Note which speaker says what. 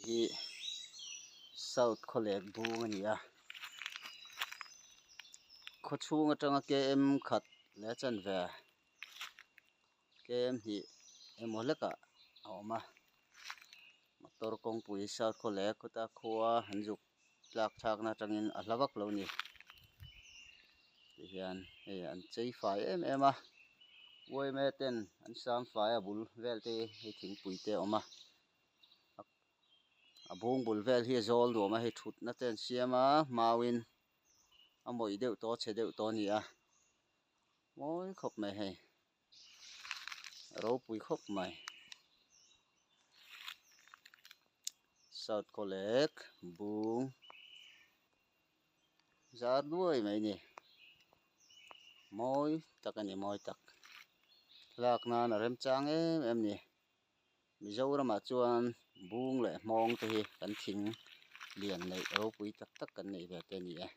Speaker 1: Hei hi south khawlek bung a ni a khaw chhung atanga km khat leh a chanve km hnih emaw hlekah a awm a motor kawngpui south khawlek khuta khua an zuk tlak thlakna atangin a hla vak lo a ni tihian hei an chei fai em em a yma ten an sam fai a bul vel te hi hei thingpui te a awm a a bung bul vel hi a zawl nuam a hei thutna te an siam a mauin a mawih deuh tawh a chhe deuh tawh a ni a mawi khawp mai hei a ropui khawp mai south khawlek bung zar nuai mai a ni mawi tak a ni mawi tak lak nan a remchang em em a ni. Mizoramah chuan bung leh hmawng te hi kan thing lian neih ropui tak tak kan neih ve te a ni e.